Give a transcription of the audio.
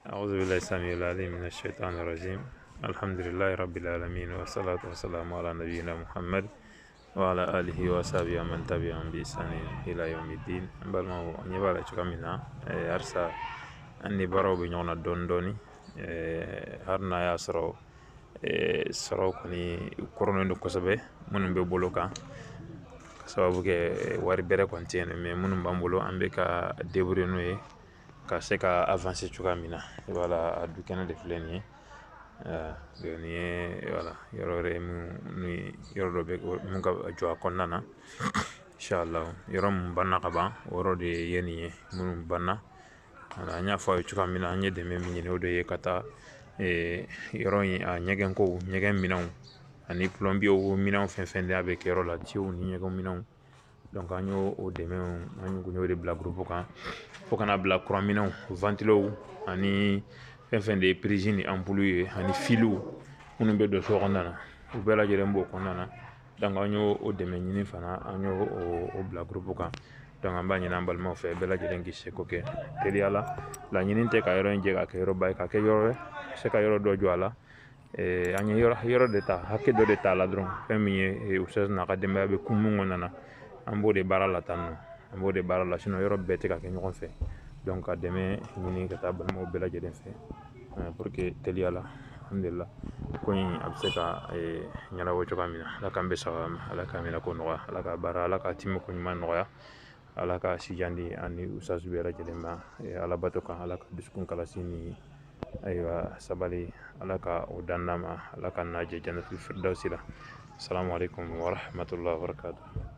أعوذ بالله السميع العليم من الشيطان الرجيم. الحمد لله رب العالمين، والصلاة والسلام على نبينا محمد وعلى آله وصحبه ومن تبعهم بإحسان إلى يوم الدين. An balimaw, an ɲɛ b'a la cogoya min na, halisa an ni baaraw bɛ ɲɔgɔn na dɔɔni dɔɔni, hali n'a y'a sɔrɔ sɔrɔ kɔni kɔrɔnen don kosɛbɛ minnu bɛ bolo kan, ka sababu kɛ wari bɛrɛ kɔni tɛ yen, mais minnu b'an bolo, an bɛ ka débrouiller n'o ye ka se ka avancer cogoya min na. Voilà, a du kɛnɛ de filɛ nin ye. Nin ye, voilà, yɔrɔ wɛrɛ mun ni yɔrɔ dɔ bɛ mun ka jɔ a kɔnɔna na, inshallah. Yɔrɔ mun banna ka ban, o yɔrɔ de ye nin ye, minnu banna. Voilà, an y'a fɔ aw ye cogoya min na, an ye dɛmɛ min ɲini, o de ye ka taa yɔrɔ in a ɲɛgɛnkow, ɲɛgɛn minɛnw ani plombier minɛnw, fɛn fɛn de bɛ kɛ yɔrɔ la, tiw ni ɲɛgɛn minɛnw. Donc an y'o o dɛmɛ, an y'o de bila groupe kan, fo kana bila courant minɛnw, ventilow ani fɛn fɛn de ye prise ni ampoule ye, ani filiw minnu bɛ don so kɔnɔna na, u bɛɛ lajɛlen b'o kɔnɔna na. Donc an y'o o dɛmɛ ɲini fana, an y'o o bila groupe kan. Donc an b'a ɲini an balimaw fɛ, bɛɛ lajɛlen k'i seko kɛ teliya la. Laɲini tɛ ka yɔrɔ in jɛ ka kɛ yɔrɔba ye, ka kɛ yɔrɔ ye, se ka yɔrɔ dɔ jɔ a la. An ye yɔrɔ de ta, hakɛ dɔ de t'a la dɔrɔn. Fɛn min ye ustaz n'a ka denbaya bɛ kun min kɔnɔna na, an b'o de baara la tan nɔ, an b'o de baara la, sinon yɔrɔ bɛɛ tɛ ka kɛ ɲɔgɔn fɛ. Donc ka dɛmɛ ɲini ka taa balimaw bɛɛ lajɛlen fɛ pour que teliya la, alhamdulillah, ko in a bɛ se ka ɲɛnabɔ cogoya min na. Ala k'an bɛɛ sababa ma, Ala k'a minɛ ko nɔgɔya, Ala ka baara, Ala ka timi ko ɲuman nɔgɔya, Ala ka sijan di ani ustaz bɛɛ lajɛlen ma Ala bato kan, Ala ka dusukun kalasi ni ayiwa sabali, Ala ka o dan n'a ma, Ala ka n'a jɛ jannatul firdausi la. Assalamu alaikum wa rahmatullahi wa barakatuh.